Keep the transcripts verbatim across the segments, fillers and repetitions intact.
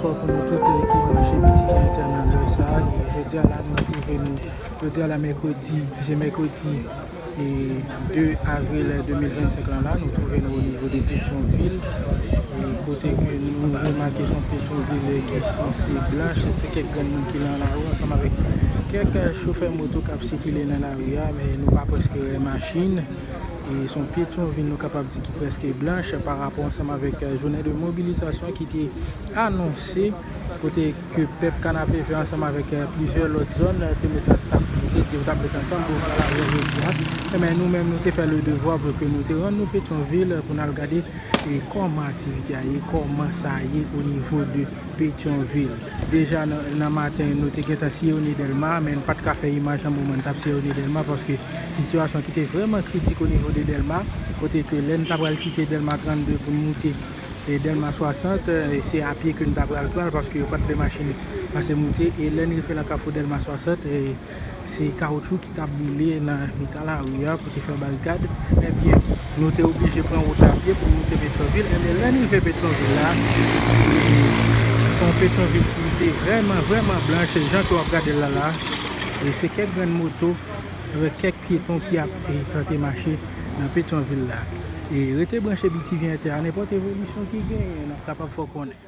Pou nou tout, eh, ki branche BTV Inter nan lè sa, e jodi a la, nou twouve nou, jodi a la, mèkredi, se mèkredi, e de avril de mil vennsenk lan la, nou twouve nou o nivo de Petyonvil, e kote ke nou remake se yon Petyonvil ki sanse blanch, se kèk grenn moun ki nan lari ansanm avèk kèk chofè moto k ap sikile nan lari a, men nou pa prèske wè machin. E se yon Petyonvil, nou kapab di, ki prèske blanch pa rapò ansanm avèk, eh, jounen de mobilizasyon ki te anonse, kote ke pèp Kanapevè ansanm avèk, eh, plizyè lòt zòn, eh, te met ansanm, te di yo t ap met ansanm pou pran lari jodi a. Ebyen, nou menm, nou te fè le devwa pou ke nou te rann nou Petyonvil, eh, pou n al gade, eh, kòman aktivite a ye, kòman sa ye o nivo de Petyonvil. Deja nan, nan maten, nou te gentan siyone Dèlma, men n pa t ka fè imaj nan moman n t ap siyone Dèlma, paske sitiyasyon ki te vrèman kritik o nivo de Dèlma, kote ke lè n ta pral kite Dèlma trannde pou n moute, e, Dèlma swasant, e, se apye ke n ta pral pran l, paske yo pa t vle machin pase moute, e lè n rive nan kafou Dèlma swasant, e, se kawoutchou ki t ap boule nan mitan lari a pou te fè barikad. Ebyen, nou te oblije pran wout apye pou nou te Petyonvil. Ebyen, lè n rive Petyonvil la, se yon Petyonvil ki te vrèman, vrèman blanch, jan ke w ap gade l la la. E se kèk grenn moto avèk kèk pyeton ki ap, e, tante mache nan Petyonvil la. E rete branche BTV Inter a, nenpòt evolisyon ki genyen, n ap kapab fè w konnen.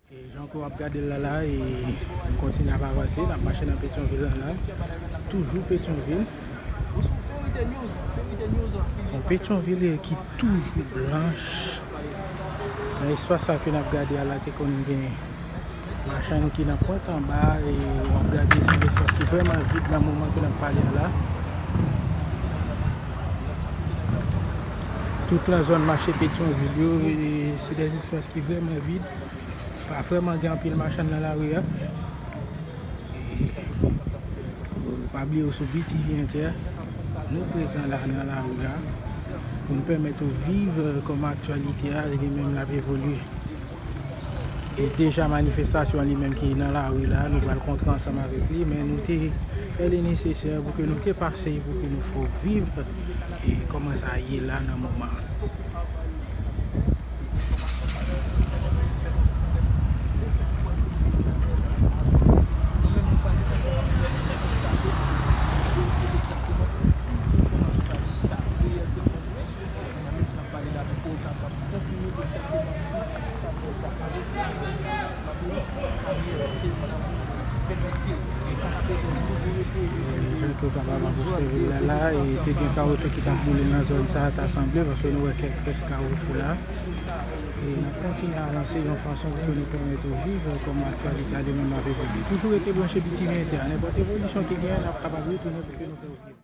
E jan ke w ap gade l la la, e n kontinye ap avanse, n ap mache nan Petyonvil la la. Toujou Petyonvil. Se yon Petyonvil ki toujou blanch. Nan espas sa ke n ap gade a la, te konn gen machann ki nan pwent anba, e w ap gade se yon espas ki vrèman vid nan moman ke n ap pale a la. Tout la zòn mache Petyonvil yo, e se de espas ki vrèman vid. Pa vrèman gen anpil machann nan lari a. E, pa bliye w sou BTV Inter, nou prezan la nan lari a pou n pèmèt ou viv, e, kòman aktyalite a li menm l ap evolye. E deja manifestasyon an li menm ki nan lari la, nou pral kontre ansanm avèk li, men nou te fè li nesesè pou ke nou te pase, pou ke nou fè w viv, e kòman sa ye la nan moman an. Jan ke w kapab ap obsève l la la, e te gen kawoutchou ki t ap boule nan zòn sa a, ta sanble, paske nou wè kèk rès kawoutchou la. E n ap kontinye avanse yon fason pou ke nou pèmèt ou viv kòman aktyalite a li menm ap evolye. Toujou rete branche BTV Inter, nenpòt evolisyon ki genyen, n ap kapab retounen pou ke nou fè w viv.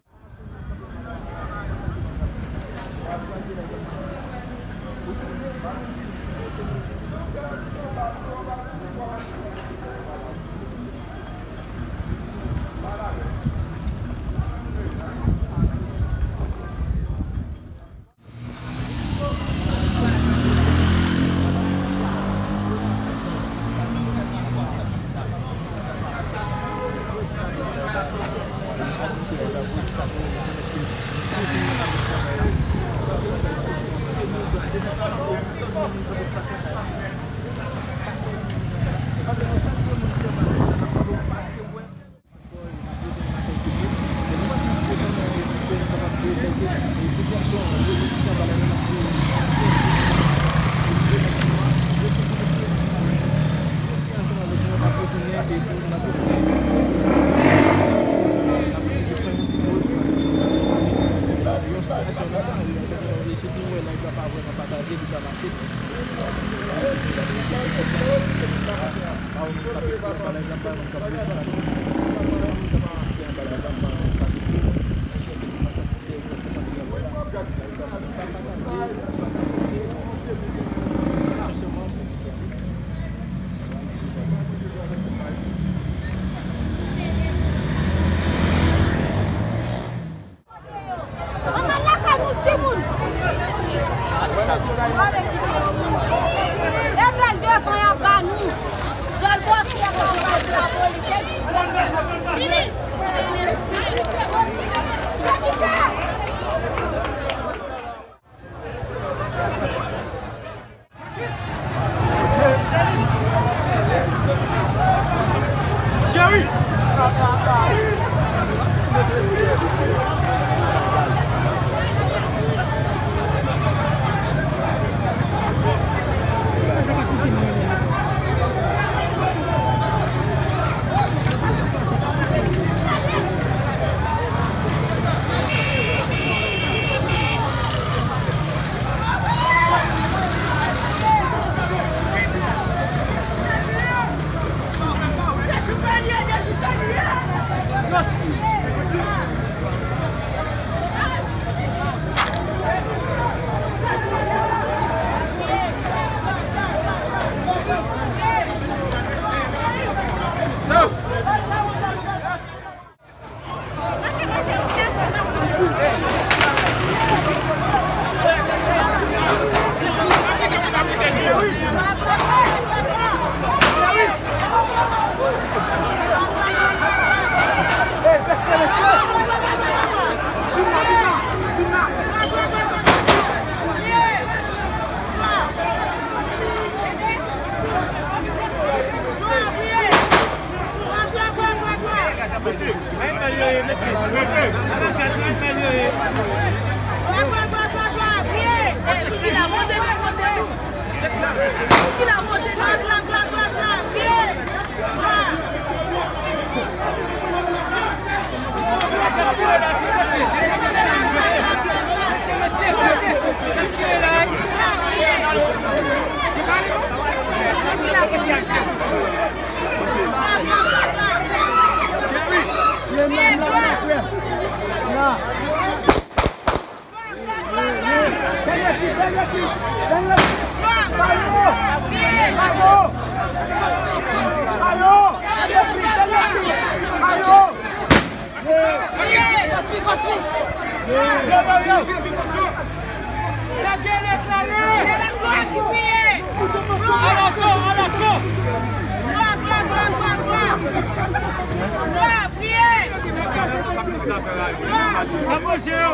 Ann al lakay nou, timoun! E bèl devan an ba nou. Dòlbòs, lè pa ou pa di lapolis, epi vini. Jennifer! Kospi, Kospi! Lage lèt la, wi! Alaso, alaso! Apwoche yo!